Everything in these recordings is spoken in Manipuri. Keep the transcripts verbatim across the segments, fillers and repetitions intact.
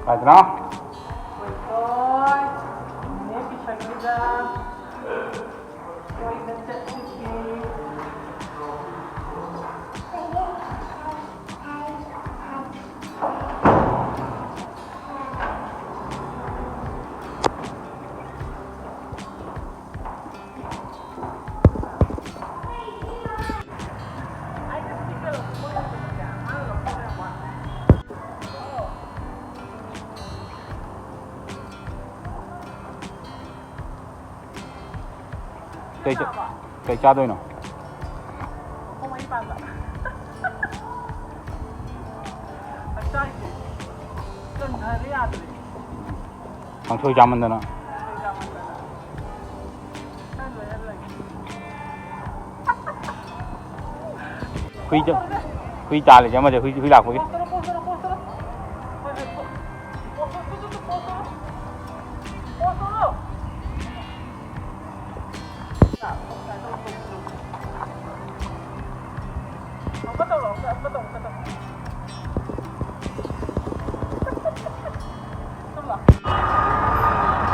ꯍꯥꯏꯗ꯭ꯔꯥ? ꯍꯣꯏ, ꯍꯣꯏ꯫ ꯅꯦꯅꯦ ꯄꯤꯁꯛꯀꯤꯗ ꯀꯣꯏꯕ ꯆꯠꯂꯨꯁꯤ꯫ ꯀꯩ ꯆꯥ-, ꯀꯩ ꯆꯥꯗꯣꯏꯅꯣ? ꯀꯥꯡꯁꯣꯏ ꯆꯥꯃꯟꯗꯅ꯫ ꯍꯨꯏ ꯆ-, ꯍꯨꯏ ꯇꯥꯜꯂꯤꯁꯦ ꯑꯃꯁꯦ ꯍꯨꯏ, ꯍꯨꯏ ꯂꯥꯛꯄꯒꯤ꯫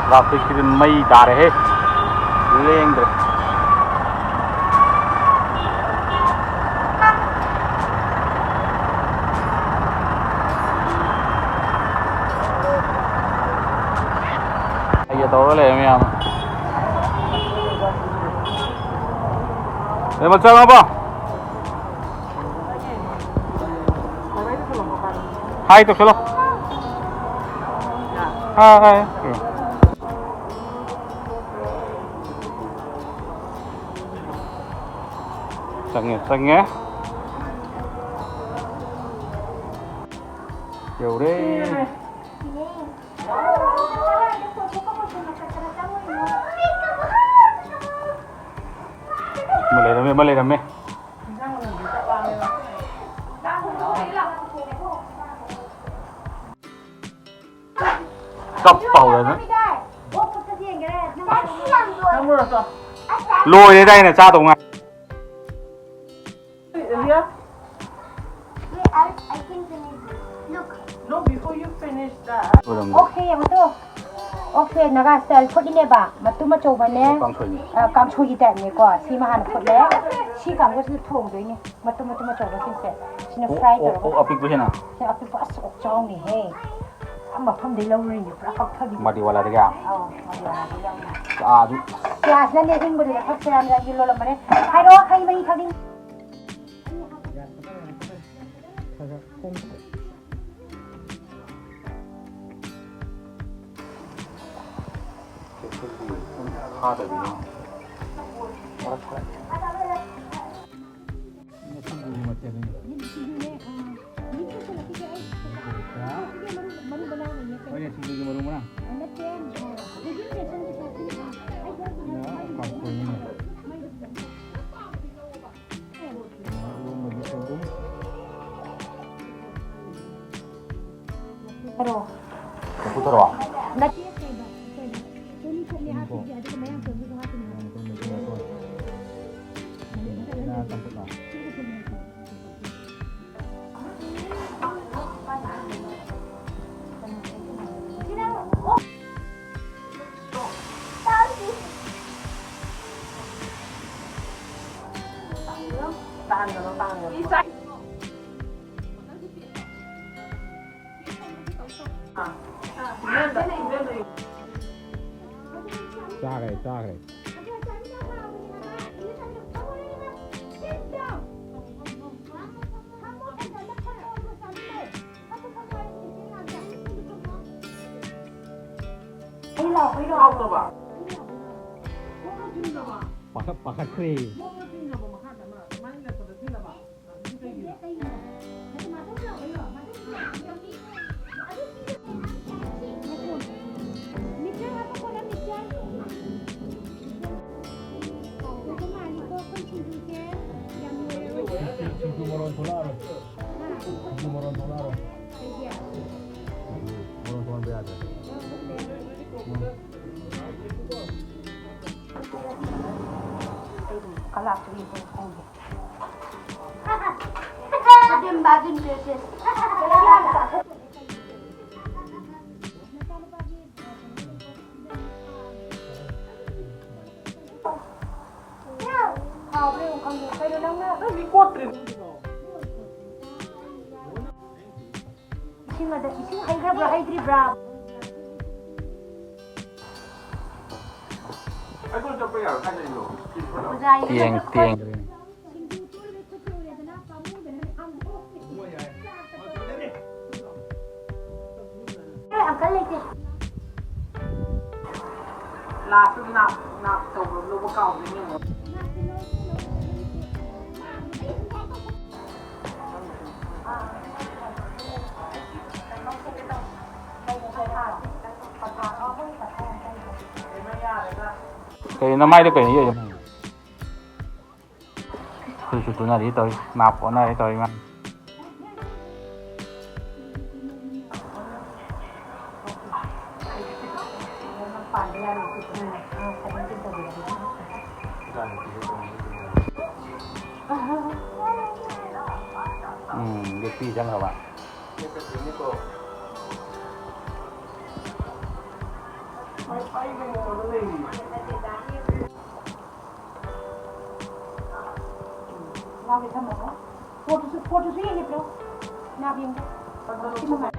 Traffic ꯁꯤꯗꯤ ꯃꯩ ꯇꯥꯔꯦꯍꯦ꯫ ꯂꯦꯡꯗ꯭ꯔꯦ꯫ ꯑꯩꯒ ꯇꯧꯔ ꯂꯩꯔꯦ ꯃꯌꯥꯝ꯫ ꯑꯦ, ꯃꯆꯥ ꯃꯄꯥ꯫ ꯍꯥꯏ ꯇꯧꯁꯜꯂꯣ꯫ ꯍꯥꯏ, ꯍꯥꯏ꯫ ꯆꯪꯉꯦ, ꯆꯪꯉꯦ꯫ ꯌꯧꯔꯦ꯫ ꯑꯃ ꯂꯩꯔꯝꯃꯦ, ꯑꯃ ꯂꯩꯔꯝꯃꯦ꯫ ꯀꯞꯄ ꯍꯧꯔꯦ ꯅꯪ꯫ ꯂꯣꯏꯔꯦꯗꯥꯏꯅꯦ, ꯆꯥꯗꯧ ꯉꯥꯏ꯫ No, before you finish that. ꯑꯣꯏꯔꯝꯒꯅꯤ꯫ ꯑꯣꯀꯦ, ꯌꯦꯡꯉꯨ ꯇꯨ꯫ ꯑꯣꯀꯦ, ꯅꯥꯒꯥ ꯁ꯭ꯇꯥꯏꯜ ꯐꯨꯠꯂꯤꯅꯦꯕ꯫ ꯃꯇꯨꯝ ꯑꯆꯧꯕꯅꯦ꯫ ꯀꯥꯡꯁꯣꯏꯅꯤ꯫ ꯑ, ꯀꯥꯡꯁꯣꯏꯒꯤ ꯇꯥꯏꯞꯅꯦꯀꯣ꯫ ꯁꯤꯃ ꯍꯥꯟꯅ ꯐꯨꯠꯂꯦ꯫ ꯁꯤ ꯀꯥꯡꯕꯨꯁꯤꯗ ꯊꯣꯡꯗꯣꯏꯅꯦ꯫ ꯃꯇꯨꯝ ꯃꯇꯨꯝ ꯑꯆꯧꯕꯁꯤꯡꯁꯦ꯫ ꯁꯤꯅ ꯑꯣ, ꯐ꯭ꯔꯥꯏ ꯑꯣ, ꯇꯧꯔꯒ꯫ ꯑꯣ, ꯑꯄꯤꯛꯄꯁꯤꯅ? ꯁꯤ ꯑꯄꯤꯛꯄ, ꯑꯁ, ꯑꯣꯛꯆꯥꯎꯅꯤꯍꯦ꯫ ꯑ, ꯃꯐꯝꯗꯩ ꯂꯧꯔꯨꯔꯤꯅꯦ, ꯄꯨꯔꯥ ꯀꯛꯊꯕꯤꯅꯤ꯫ ꯃꯥꯗꯤꯋꯥꯂꯥꯗꯒꯤ? ꯑꯧ, ꯃꯥꯗꯤꯋꯥꯂꯥꯗꯒꯤ ꯂꯧꯔꯤꯅꯦ꯫ ꯆꯥꯁꯨ꯫ ꯒ꯭ꯌꯥꯁꯅꯅꯦ ꯏꯪꯕꯗꯨꯗ ꯊꯛꯁꯤꯔꯥꯅ ꯑꯩꯒꯤ ꯂꯣꯜꯂꯝꯕꯅꯦ꯫ ꯍꯥꯏꯔꯛꯑꯣ, ꯍꯩ ꯃꯍꯤ ꯊꯛꯅꯤꯡ- ꯐꯥꯗꯕꯤꯗ ꯃꯔꯛ ꯈꯔ꯫ ꯁꯤꯡꯖꯨꯒꯤ ꯃꯊꯦꯜꯅꯤ꯫ ꯍꯣꯏꯅꯦ, ꯁꯤꯡꯖꯨꯒꯤ ꯃꯔꯨ ꯃꯔꯥꯡ꯫ ꯀꯥꯡꯁꯣꯏꯅꯤꯅꯦ꯫ ꯊꯔꯣ꯫ ꯂꯐꯨ ꯊꯔꯣ? ꯅꯠꯇꯦ, ꯀꯩꯅꯣ, ꯀꯩꯅꯣ, ꯆꯨꯅꯤꯡꯈꯣꯛꯅꯦ ꯍꯥꯞꯄꯤꯁꯦ, ꯑꯗꯨꯒ ꯃꯌꯥꯡ ꯇꯣꯟꯗꯨꯁꯨ ꯍꯥꯞꯄꯤꯅꯦ꯫ ꯉꯥ ꯆꯝꯐꯨꯠꯂꯣ? ꯆꯥꯈ꯭ꯔꯦ, ꯆꯥꯈ꯭ꯔꯦ꯫ ꯄꯥꯈꯠ-, ꯄꯥꯈꯠꯈ꯭ꯔꯦ꯫ ꯁꯤꯡꯖꯨ ꯃꯔꯣꯟ ꯊꯣꯛꯂꯛꯑꯔꯣꯏ꯫ ꯁꯤꯡꯖꯨ ꯃꯔꯣꯟ ꯊꯣꯛꯂꯛꯑꯔꯣꯏ꯫ ꯃꯔꯣꯟ ꯊꯣꯛꯍꯟꯕ ꯌꯥꯗ꯭ꯔꯦ꯫ ꯎꯝ꯫ ꯀꯂꯥꯞꯇꯨꯒꯤ ꯈꯣꯡꯁꯦ꯫ ꯑꯗꯨꯝ ꯕꯥꯖꯤꯟ ꯄꯦꯁꯦ꯫ ꯅꯪꯗꯤ ꯀꯣꯠꯇ꯭ꯔꯦ ꯅꯪꯒꯤꯗꯣ꯫ ꯏꯁꯤꯡ ꯑꯗ, ꯏꯁꯤꯡ ꯍꯩꯈ꯭ꯔꯕ꯭ꯔꯥ, ꯍꯩꯗ꯭ꯔꯤꯕ꯭ꯔꯥ? ꯑꯩꯈꯣꯏ ꯆꯠꯄ ꯌꯥꯔꯣꯏ, ꯀꯥꯏ ꯆꯠꯂꯤꯅꯣ? ꯑꯣꯖꯥ, ꯇꯦꯡ-, ꯇꯦꯡꯈ꯭ꯔꯦ꯫ ꯑꯪꯀꯜ ꯂꯩꯇꯦ꯫ ꯂꯥꯁꯇ ꯅꯥꯞ, ꯅꯥꯞ ꯇꯧꯕ ꯂꯧꯕ ꯀꯥꯎꯗꯣꯏꯅꯦ ꯑꯃꯨꯛ꯫ ꯀꯩꯅꯣ ꯅꯃꯥꯏꯗ ꯀꯩꯅꯣ ꯌꯦꯛꯏꯗꯣ? ꯈꯨꯠꯁꯨ ꯇꯨꯅꯔꯤ ꯇꯧꯔꯤ, ꯅꯥꯞ ꯑꯣꯟꯅꯔꯤ ꯇꯧꯔꯤ ꯃꯥ꯫ ꯎꯝ, ꯌꯦꯛꯄꯤ ꯆꯪꯈ꯭ꯔꯕ꯫ ꯂꯥꯎꯒꯦ ꯊꯝꯃꯣꯀꯣ꯫ ꯐꯣꯟꯗꯨꯁꯨ, ꯐꯣꯟꯗꯨꯁꯨ ꯌꯦꯡꯒꯦ ꯄꯤꯔꯛꯑꯣ꯫ ꯅꯥꯞ ꯌꯦꯡꯒꯦ꯫ ꯁꯤ ꯅꯨꯡꯉꯥꯏ꯫